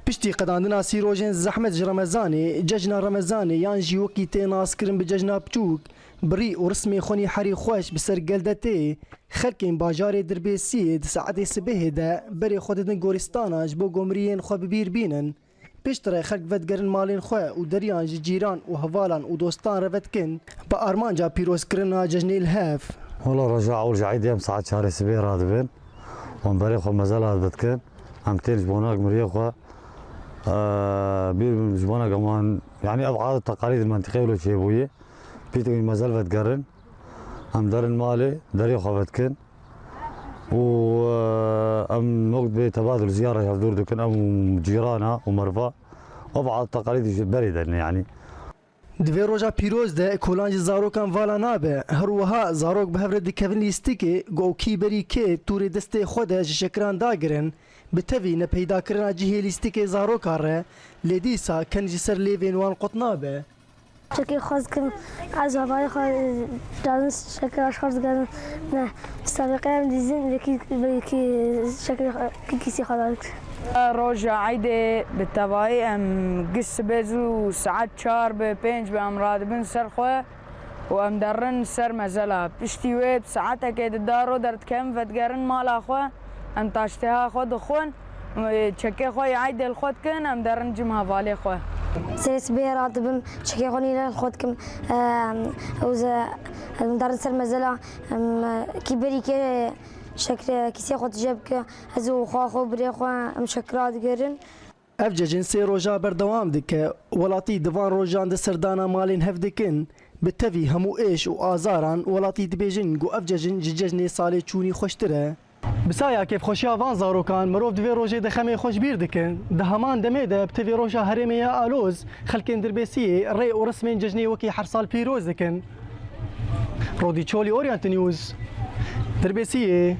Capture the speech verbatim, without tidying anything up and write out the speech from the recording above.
Piştî qedandina sî rojên zehmet ji Remezanê, cejna Remezanê yan jî wekî tê naskirin bi cejna piçûk, bi rî û rismê xwenî herî xweş bi ser gel de tê, xelkên bajarê Dirbêsiyê di saetê sibehê de berê xwe didin gorîstana ji bo ku miriyên xwe bi bîr bînin. Piştre xelk vedigerin malên xwe û deriyan ji cîran û hevalan û dostan re vedikin, bi armanca pîrozkirina cejnê li hev. Wela roja ewil ji eydê em saet çarê sibê radibin. Wan berê xwe mezela dikin. Em tên ji bona miriyê xwe, e, bîr bin ji bona geman, yanî ev adet teqalîd mentiqê wilo çêbûye. Pîtê wî mezel vedigerin. Em derin malê, derê xwe vedikin. û, e, em wek bê tebadul ziyara hevdûr dikin, em û cîrana û merva. Ev adet teqalîdî ji berê derine, yanî. Di vê roja pîroz de kolan ji zarokan vala nabe. Her wiha zarok bi hev re dikevin lîstikê, ku ew kî berî kê tûrê destê xwe de ji şekiran dagirin. Bi tevî nepeydakirina cihê lîstikê zarokan re, lê dîsa ken ji ser lêvên wan qut nabe. Çekê xwaz kim, ez havayê xwe, e, dazin şekil aşxar digerin. Ne, sabiqe em dizin, vekî, vekî şekil xwe, kî kîsî xwe dadik. Roja eydê bi tevayî em giş sibê zû saet çar be, pênc be em radibin ser xwe û em derin ser mezela. Piştî wê bi saetekê di daro derdikevin vedigerin mala xwe, em taştêha xwe dixwin. Çekê xwe yê eydê li xwe dikin, em derin cim hevalê xwe. Serê sibê radibim, çekê xwe nîne li xwe dikim. Em, û ze-, em derin ser mezela, em, kî berî kê şekre kîsê xwe tije bike, ez û xwe xwe birê xwe em şekira digerin. Ev cejin sê roja berdewam dike. Welatî di van rojan de serdana malên hev dikin. Bi tevî hemû êş û azaran welatî dibêjin ku ev cejin ji cejnê salê çûnî xweştir e. Bi saya kêfxweşiya van zarokan, mirov di vê rojê de xemê xwe ji bîr dikin. Di heman demê de bi tevî roja herêmê ya Aloz, xelkên Dirbêsiyê rê û rismên cejnê wekî her sal pîroz dikin. Rodî Çolî, Orient News, Dirbêsiyê.